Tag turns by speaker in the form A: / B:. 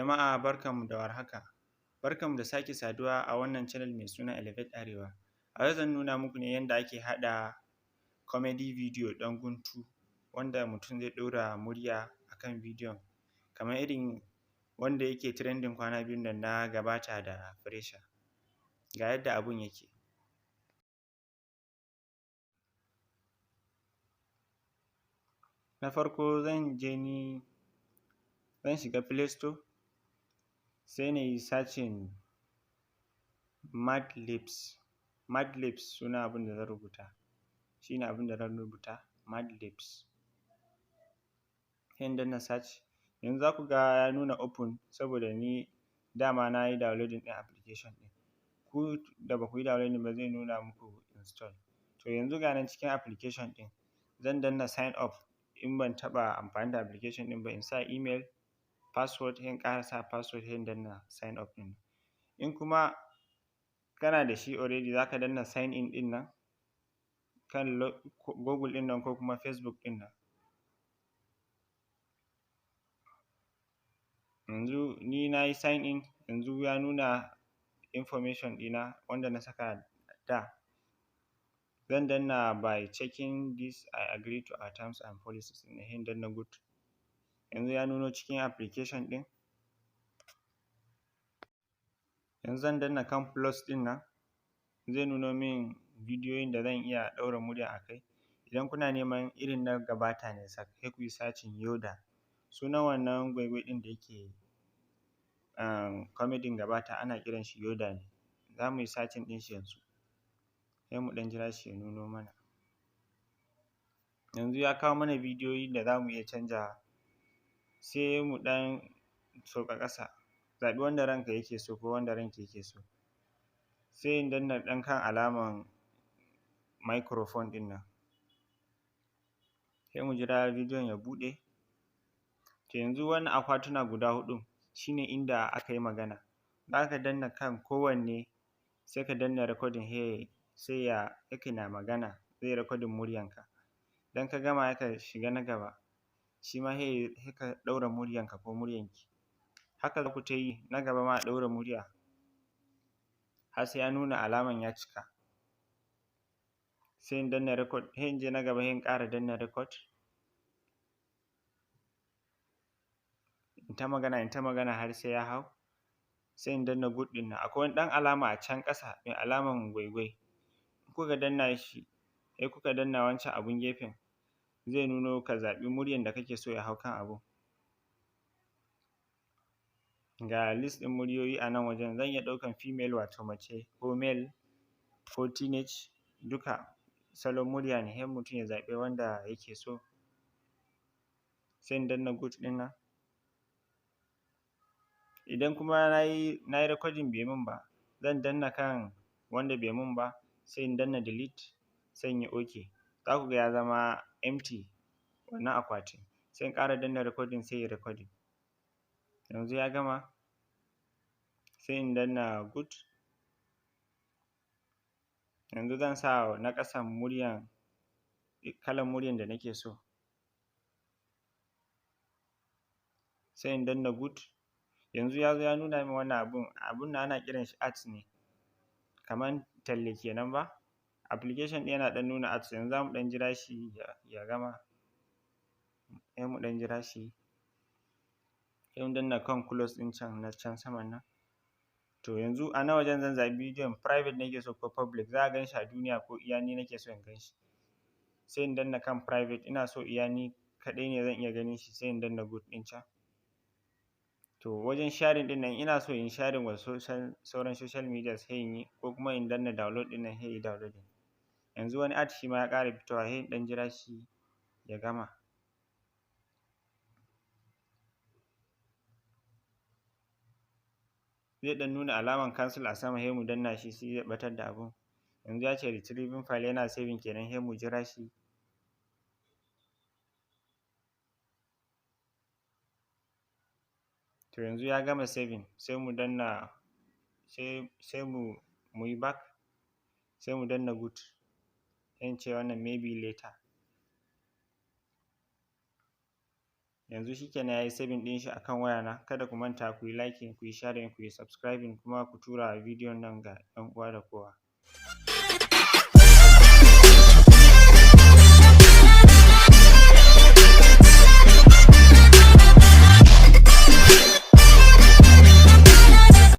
A: Jama'a barkanmu da warhaka, barkanmu da sake saduwa a wannan channel mai suna Elevate Arewa. A yau zan nuna muku ne yanda ake haɗa comedy video ɗan guntu wanda mutum zai ɗora murya a kan bidiyon, kamar irin wanda yake trending kwana biyun nan na Gabata da Fresher. Ga yadda abun yake. Na farko zan je ni zan shiga Play Store, sai na yi searching Madlipz. Madlipz sunan abun da zan rubuta, shi ne abun da zan rubuta, Madlipz. Sai in danna search. Yanzu za ku ga ya nuna open saboda ni dama na yi downloading ɗin application ɗin. Ku da ba ku yi downloading ba, zai nuna muku install. To, yanzu ga nan cikin application ɗin, zan danna sign up in ban taɓa amfani da application ɗin ba, in sa email, password, sai in ƙara sa password, sai in danna sign up ɗin. In kuma kana da shi already, za ka danna sign in ɗin nan kan Google ɗin nan ko kuma Facebook ɗin nan. Yanzu ni na yi sign in, yanzu ya nuna information ɗina wanda na saka da. Zan danna "By checking this, I agree to our terms and policies" ɗin nan, sai in danna good. Yanzu ya nuno cikin application ɗin. Yanzu zan danna kan plus ɗin nan, zai nuno min bidiyoyin da zan iya ɗaura murya a kai. Idan kuna neman irin na Gabata ne, sai ku yi searching Yoda. Sunan wannan gwaigwai ɗin da yake comedy Gabata ana kiran shi Yoda ne. Za mu yi searching ɗin shi yanzu. Sai mu ɗan jira shi ya nuno mana. Yanzu ya kawo mana bidiyoyin da za mu iya canjawa. Sai mu ɗan sauka ƙasa, zaɓi wanda ranka yake so ko wanda ranki yake so. Sai in danna ɗan kan alaman microphone ɗin nan. Sai mu jira bidiyon ya buɗe. To, yanzu wannan akwatuna guda huɗun shi ne inda aka yi magana. Za ka danna kan kowanne, sai ka danna recording, sai ya yake na magana, zai recording muryanka. Idan ka gama, sai ka shiga na gaba, shi ma sai ka ɗaura muryanka ko muryanki. Haka za ku ta yi, na gaba ma a ɗaura murya har sai ya nuna alaman ya cika. Sai in danna record, sai in je na gaba, sai in ƙara danna record. In ta magana, in ta magana har sai ya hau, sai in danna good ɗin nan. Akwai wani ɗan alama a can ƙasa mai alaman gwaigwai. In kuka danna shi, sai kuka danna wancan abun gefen, zai nuno ka zaɓi muryan da kake so ya hau kan abun. Ga list ɗin muryoyi a nan wajen, zan iya ɗaukan female, wato mace, ko male, ko teenage, duka salon murya ne, sai mutum ya zaɓi wanda yake so. Sai in danna good ɗin nan. Idan kuma na yi recording bai mun ba, zan danna kan wanda bai mun ba, sai in danna delete, sai in yi okay. Za ku ga ya zama empty wannan akwatin. Sai in ƙara danna recording, sai yayi recording. Yanzu ya gama, sai in danna good. Yanzu zan sa na ƙasan muryan, kalan muryan da nake so. Sai in danna good. Yanzu ya zo ya nuna min wannan abun, abun nan ana kiran shi ads ne, kaman talle kenan ba. Application ɗin yana ɗan nuna ads, yanzu za mu ɗan jira shi ya gama. Sai mu ɗan jira shi. Sai mu danna kan close ɗin can na can saman nan. To, yanzu a nan wajen zan zaɓi bidiyon, private nake so ko public, za a gan shi a duniya ko iya ni nake so in gan shi. Sai in danna kan private, ina so iya ni kaɗai ne zan iya ganin shi, sai in danna good ɗin can. To, wajen sharing ɗin nan, ina so in sharing wa sauran social media, sai in yi, ko kuma in danna download ɗin nan, sai yayi downloading. Yanzu wani ad shi ma ya ƙara fitowa, sai in ɗan jira shi ya gama. Zai ɗan nuna alaman cancel a sama, sai mu danna shi, sai ya ɓatar da abun. Yanzu ya ce retrieving file, yana saving kenan, sai mu jira shi. To, yanzu ya gama saving, sai mu danna, sai mu yi back, sai mu danna good. Sai in ce wannan maybe later. Yanzu shikenan, yayi saving ɗin shi akan wayana. Kada ku manta ku yi liking, ku yi sharing, ku yi subscribing, kuma ku tura bidiyon nan ga ƴan uwa da kowa.